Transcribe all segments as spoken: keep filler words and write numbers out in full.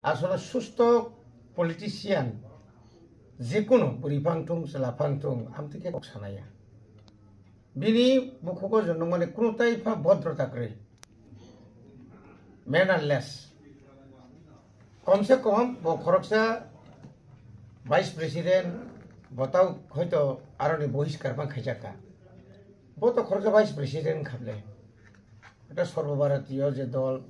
Asole susto politician, jekunu bwrwi phang thung, chwla phang thung, amtwi khe kok sanaya. Bini bukhugo jono mane kunu tai pha bodrota kwrwi. Mannerless. Kom se kom bo khoroksa vice president, bo tau hoito aroni bohiskar ma khaijak kha. Bo to khoroksa vice president khaple. Eta Sarbo Bharatiyo je dol,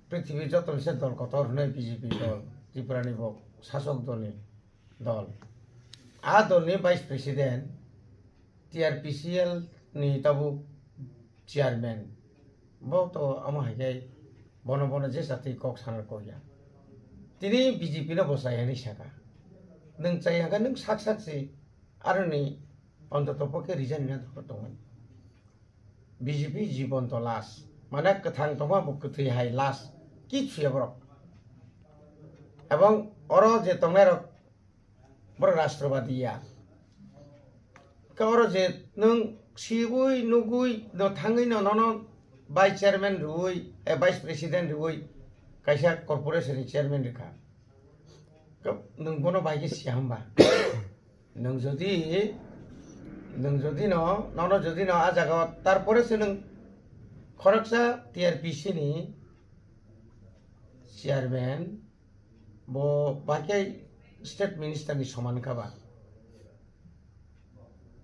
prithibi jotoni se dol kotor hwnwi B J P dol, Tripura ni bo sasok dolni dol. A dolni vice president, T R P C L ni tabuk chairman. Bo to amo hai khe bono bono je jati kok sana kok ya. Tini B J P no bo chai hwnwi saka. Nwng chai hwnkhe nwng sak sak se aroni ontoto pokhe resign na tongmani. B J P jibon to last. Mane kwthang tongma bo kwthwi hai last. Kichu ya borok. Ebong oro je tongnai rok borok rashtrabadi ya. Khe oro je nwng sibui nugui no thangwi no nono vice chairman rwui, eh, vice president rwui kaisa corporation ni chairman rwkha. Khe nwng bono bai khe siya hwnba? Nwng jodi, nwng jodi no, nono jodi no a jaga o, tarpore se nwng khoroksa T R P C ni chairman, bo bai khe state minister ni soman kha ba?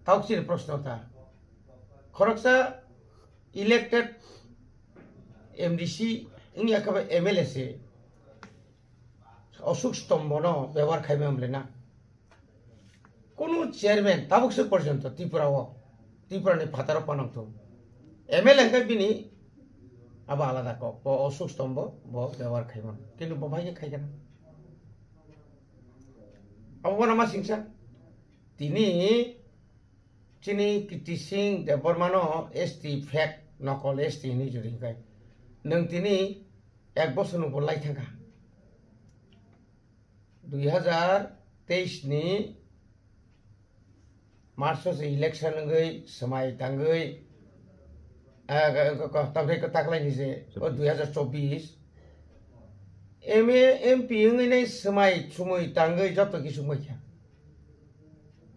Tauk chini proshno ta. Khoroksa elected M D C wngya khe ba M L A se Ashok Stombo no bebohar khaima wng le na. Kunu chairman tabuk se porjonto Tripura o, Tripura ni phataro panang thung. M L A hwnkhe bini abo alada kok, bo Ashok Stombo bo bebohar khaimano. Kintu bo bai khe khai khe na. Abo bono ma singsa. Tini chini Kirti Singh Debbarma no S T fake nokol S T hinwi juri hwnkhe. Nwng tini ek bosor nungbo lai thangkha. Dui hazar teis ni March o se election wngwi swmai tangwi, ah, tamthai kwtaklai ni se o dui hazar chobbish M A M P wngwi nai swmai sumui tangwi joto kisu wngkha.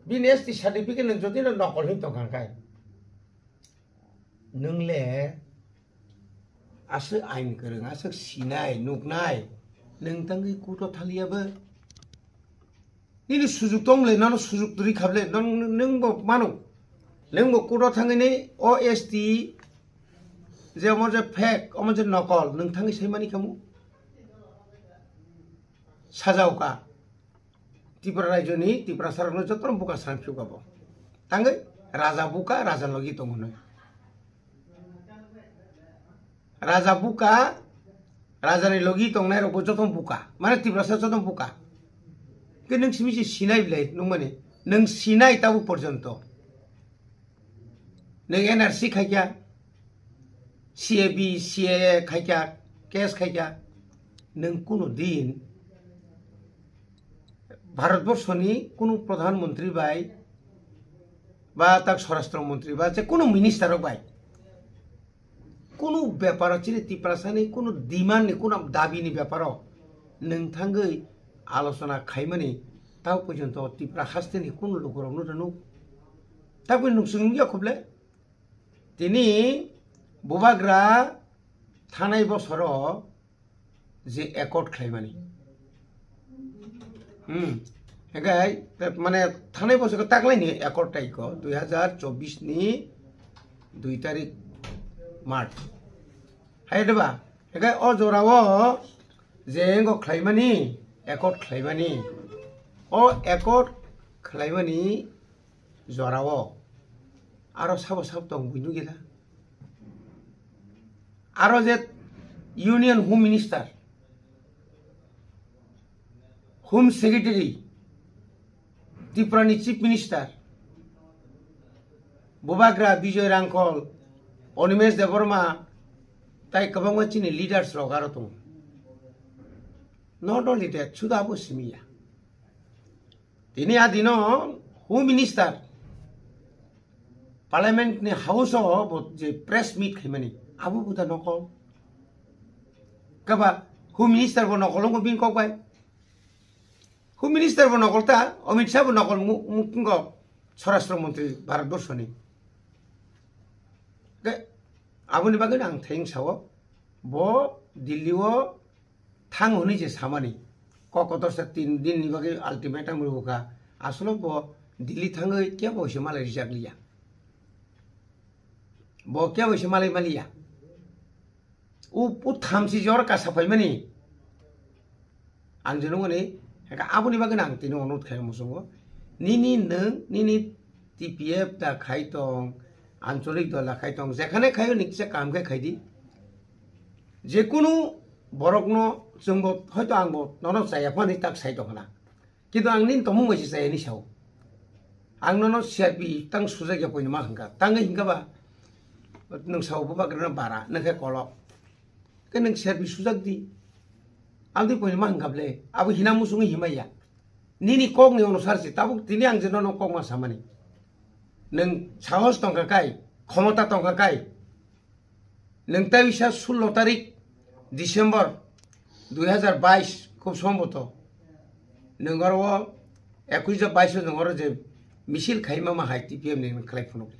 Bini S T certificate no jodi no nokol hin tongkha kai. Nwng le aswk ain kwrwng, aswk sinai, nuknai, nwng tangwi kuto thaliya bo. Nini sujuk tong le, nono sujuk twi khable, nwng, nwng bo mano. Nwng bo kuto thangwi ni O S T, je omo je fake, omo je nokol, nwng thangwi sai mani khamu. Sajao ka. Tripura rajyoni Tiprasarokno jotono buka sangphiyokha bo. Tangwi raja buka, raja logi tongo hwnwi. Raja buka, rajani logi tongnairokbo jotono buka. Mane Tiprasa jotono buka. Khe nwng simi se sinai belai nukmani. Nwng sinai tabuk porjonto. Nwng N R C khaikha, C A B, C A A khaikha, case khaikha, nwng kunu din Bharatborsoni kunu Pradhan Mantri bai ba tak Swarashtra Mantri ba je kunu minister rok bai kunu beparo chini Tiprasani kunu demand ni kunu dabi ni beparo nwng thangwi alochona khaimani tao porjonto Tipra hasteni kunu lukurokno rwnuk. Tabuk nwng chwng nukya khuble? Tini bubagra thanai bosoro je accord khlaimani. Hmm. Hingke mane thanai bosoro taklaini accord taiko dui hazar chobbish ni dui tarik March. Hai de ba? Hingke o jorao je engo khlaimani, accord khlaimani. O accord khlaimani jorao aro sabo sabo tong bui nugila. Aro je Union Home Minister, Home Secretary, Tripura ni Chief Minister, Bubagra Bijoy Rangkhol, Animesh Debbarma, tai kwbangma chini leaders rok aro tongo. Not only that, suda abo simiya. Tini a dino Home Minister, Parliament ni House o bo je press meet khaimani, abo buda nokol. Kaba Home Minister bo nokol wngkha bini kok bai. Home Minister bo nokol ta, Amit Shah bo nokol mu-, mu-, wngkha Swarashtra Montri Bharat Borshoni. Ke, aboni bagwi ang thayung sao, bo Delhi o thang hwnwi je samani, kok kotor sa tin din ni bagwi ultimatum rwkha. Aswk bo Delhi thangwi kebo se malai rijak liya. Bo kebo se malai maliya. U, u thamchi jor kasa phaimani. Ang je nungani, heka aboni bagwi ang tini onut khai musungo. Nini nwng, nini T P F da khai tong, ancholik dol da khai tong, jekhane khayo ni kisa kam khe khai di. Jekunu borokno chwngbo hoito angbo nono chaya phani tak sai tong khna. Kintu ang nini tongmung bai se chaya ni sao. Ang nono C R P tang sujak ya poino ma hwnka. Tangwi hwnka ba nwng sao bubagrano bara, nwng khe kolok. Khe nwng C R P sujak di. Ang twi poino ma hwnka ble. Abo hina musungwi himai ya. Nini kok ni onusar se. Tabuk tini ang je nono kok ma samani. Nwng sahos tongkha kai, khomota tongkha kai. Nwng tai wisa sullo tarik December dui hazar bais, khub somboto. Nwng oro o ekush bais o nwng oro je misil khaima ma hai T P F ni nwng khlai phunuk.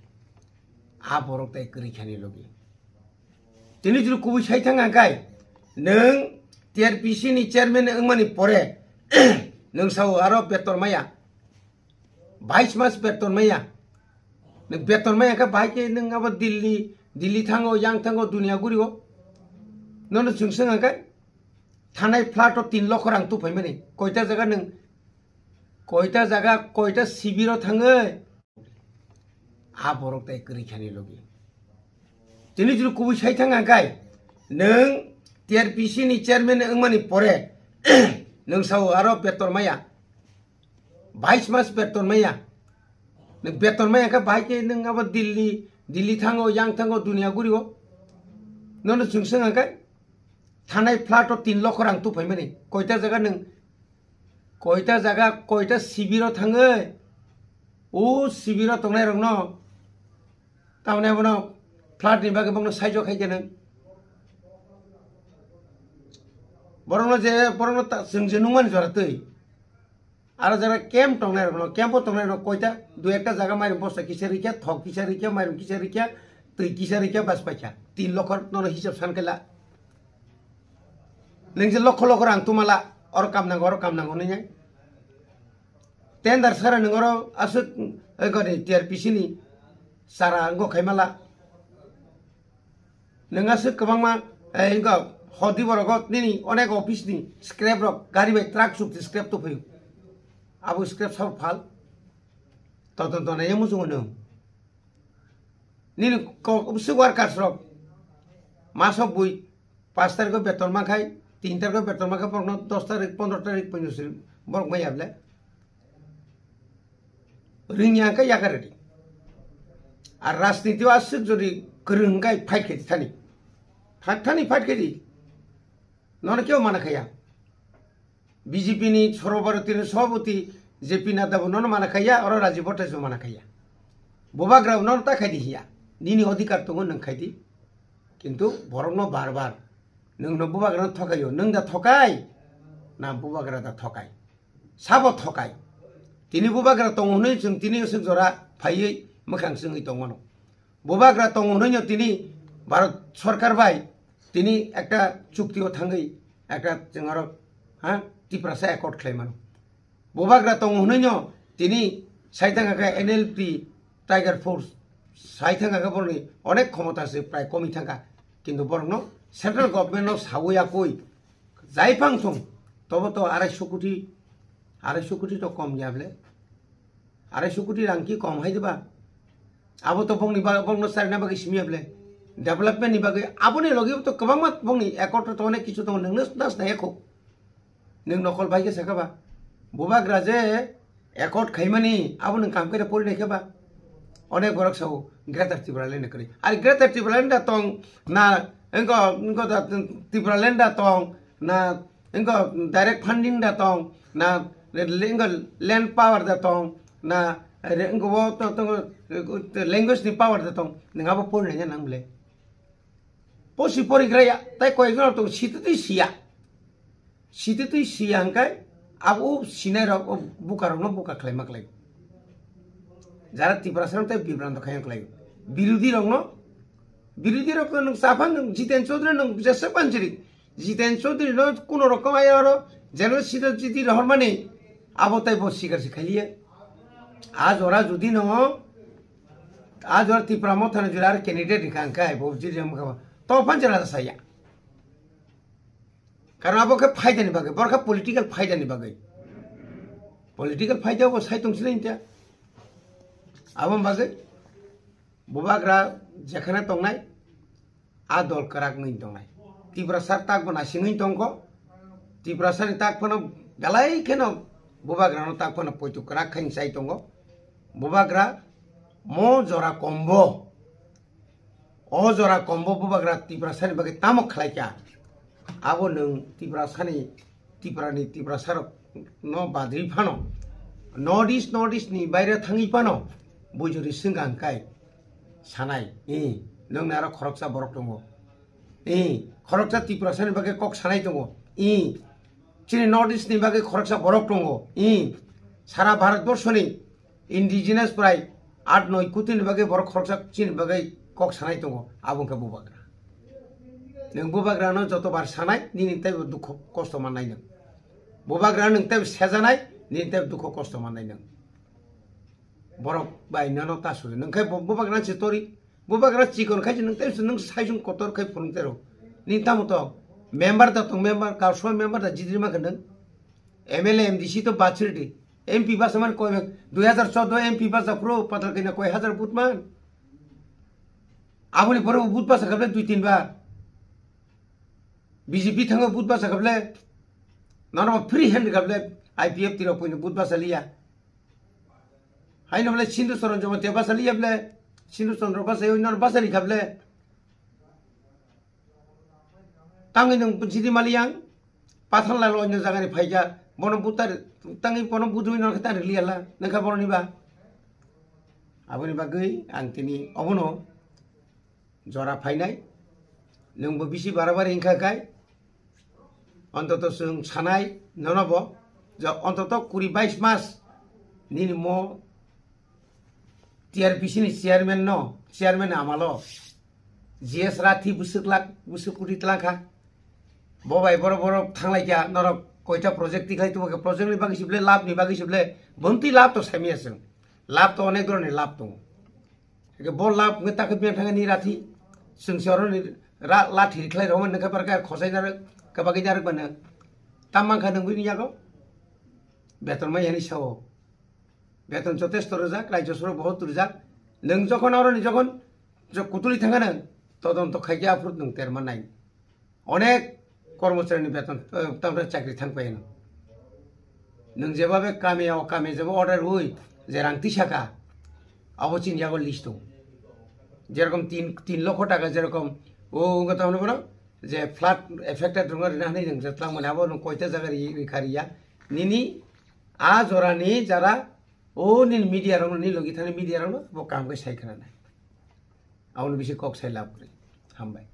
A borok tai kwrwi khani logi. Tini juru kubui sai thang ang kai, nwng T R P C ni chairman wngmani pore, nwng sao aro betor maya. Bais mas beton maya. Nwng beton maya khe bahai khe nwng abo Delhi, Delhi thango, yang thango, dunia gurio. Nono chwng swng ang khe thanai flat o tin lokho rang tuphai mani. Koita jaga nwng, koita jaga, koita sibiro thangwi. A borok tai kwrwi khani logi. Tini juru kubui sai thang ang khe nwng T R P C ni chairman wngmani pore nwng sao aro beton maya. Bais mas beton maya. Nwng beton maya khe bahai khe nwng abo Delhi, Delhi thango, yang thango, dunia gurio. Nono chwng swng ang khe thanai flat o tin lokho rang tuphai mani. Koita jaga nwng, koita jaga, koita sibiro thangwi, o sibiro tongnai rokno tamni abono flat ni bagwi bokno saijo khai khe nwng. Borokno je, borokno ta, chwng je nungmani jora twi. Aro jora camp tongnai rokno, camp o tongnai rok koita, dui ekta jaga mairum bosta kisa rikya, thok kisa rikya, mairum kisa rikya, twi kisa rikya, bas paikha. Tin lokhor nono hisab san khe la. Nwng je lokho lokho rang tumala, oro kam nango, oro kam nango nini. Tender sara nwng oro aswk, eh, gori T R P C ni sara wngkha khaimala. Nwng aswk kwbangma, eh, wngkha hodi borok nini onek office ni scrap rok gari bai truck chukti scrap tuphaio. Abo scrap sabo phal. Todonto naiya muchungo nwng. Nini kok, bwswk workers rok maso bui paanch tarikh o beton mankhai, tin tarikh o beton mankhai, borokno dos tarikh, pondro tarikh poino siri borok maya ble. Ringya khe yakar di. Ar rajniti o aswk jodi kwrwng hwnkhe fight khe di thani. Thani fight khe di. Nono kebo mana khaya. B J P ni Sarvabharatiya ni Sabhapati J P Nadda bo nono mana khaya, oro Rajiv Bhattacharya mana khaya. Bubagra bo nono ta khai di hiya. Nini odhikar tongo nwng khai di. Kintu borokno bar bar nwng no bubagra no thokaio, nwng da thokai, na bubagra da thokai. Sabo thokai. Tini bubagra tongo hwnwi chwng tini aswk jora phaiwi mwkhang chwngwi tongmano. Bubagra tongo hwnwi no tini Bharat Sarkar bai tini ekta chukti o thangwi ekta chwng aro, ha, Tiprasa accord khlai mano. Bubagra tongo hwnwi no tini sai thang kha N L T Tiger Force, sai thang kha borokni onek khomota se prai komi thang kha. Kintu borokno central government no sawi yakwi jai phang thung, tobo to arai so koti, arai so koti to kom ya ble. Arai so koti rang ki kom hai diba? Abo to bongni ba-, bongno charina bagwi simi ya ble. Development ni bagwi aboni logi to kwbangma bongni accord to onek kichu tongo, nwngno das na ekho. Nwng nokol bai khe sakha ba? Bubagra je accord khaimani abo nwng kam khe pori nai khe ba? Onek borok sao Greater Tipraland ni kwrwi. Ari Greater Tipraland da tong na, wngkha, wngkha da Tipraland da tong na, wngkha direct funding da tong na, wngkha land power da tong na, wngkha bo to, to, language ni power da tong, nwng abo pori nai nang ble. Posi porigra ya, tai koyekjon tong sitwtwi siya. Sititwi siya hwnkhe abo sinai rok o buka rokno buka khlaima khlai. Jara Tiprasa rok tei bibrang khaina khlai. Birodhi rokno, birodhi rok nwng saphang nwng Jiten Chaudhary nwng jesa panjri. Jiten Chaudhary no kuno rokom ai oro general secretary rohormani abo tai bo sikar si khaliya. A jora jodi no, a jora Tipra Motha no jora candidate hwnkha hwnkhe bo jiri jam kha to panjra saya. Karon abo khe phaidani bagwi, borokha political phaidani bagwi. Political phaida bo sai tongsinai hinta. Aboni bagwi bubagra jekhana tongnai, a dol kwrak wngwi tongnai. Tiprasa tak bo nasingwi tongkho. Tiprasani tak phano belai kheno bubagrano tak phano poito kwrak khaini chai tongo. Bubagra mo jora kombo. O jora kombo bubagra Tiprasani bagwi tamo khlaikha? Abo nwng Tiprasani, Tiprani, Tiprasarok no badri phano, North East, North East ni baire thangwi phano bujuri swngkha hwnkhe sanai, i, nwng naro khoroksa borok tongo, i, khoroksa Tiprasani bagwi kok sanai tongo, i, chini North East ni bagwi khoroksa borok tongo, i, sara Bharat borso ni indigenous prai aat noi koti ni bagwi borok khoroksa chini bagwi kok sanai tongo, abo wngkha bubagra. Nwng bubagrano jotobar sanai, nini teibo dukho kosto mannai nwng. Bubagra nwng teibo sejanai, nini teibo dukho kosto mannai nwng. Borok bai nono ta suri. Nwng khe bo-, bubagra se tori, bubagra chikon khai se nwng teibo nwng saisung kotor khai phunuk tero. Nini tamo to member da tong member, council member da jidiri ma khe nwng. M L A, M D C to bachiri di. M P basa man koi bag. Dui hazar choudo M P basa pro patal kena koi hazar vote man. Aboni pore vote basa kable dui tin bar. B J P thango vote basa kable. Nono free hand kable I P F T rok poino vote basa liya. Haino bole Sindhu Charan Jamatia basa liya bole. Sindhu Chandra basa yoi nono basa ri kable. Tangwi nwng jidi maliyang, Pathan Lal onyo jagani phaikha, bono butar, tangwi bono budui no khe ta riliya la, nangkha boroni ba. Aboni bagwi ang tini obono jora phainai, nwngbo bisi barabari wngkha khai, ontoto chwng sanai nono bo, je ontoto kuri bais mas nini mo T R P C ni chairman no, chairman ni amalo G S Rathi bwswk lak, bwswk kuri twlang kha. Bo bai borok, borok thanglai kha, norok koita project tikhlai tumo khe, project ni bagwi se ble, lab ni bagwi se ble, bonti lab to saimaya chwng. Lab to onek dhoroni lab tongo. Eke bo lab nge takhe biya thangani Rathi, chwng se oro ni ra-, lathi khlai rokma nangkha barkha khosai narwk, kabagwi narwk mano. Tam mankha nwng bini yago? Beton mai yani sao. Beton jotesto rwjak, rajya sorok bohot rwjak. Nwng jokhon aroni jokhon jo kutuli thangkha nwng, todonto khaikhe aphuru nwng terma nai. Onek kormocharini beton, eh, tamra chakri thangpai nwng. Nwng jebabe kami o kami jeba order hui je rang tisaka, abo chini yago list tongo. Jerokom tin, tin lokho taka jerokom o wngkha tamni bono je flood affected rwngna rina hwnwi nwng je twlang mani abo nwng koita jaga ri, rikha riya. Nini a jorani jara o nini media rokno, nini logi thani media rokno bo kaham khe sai khna nai. Aboni bisi kok sai lab kwrwi. Hambai.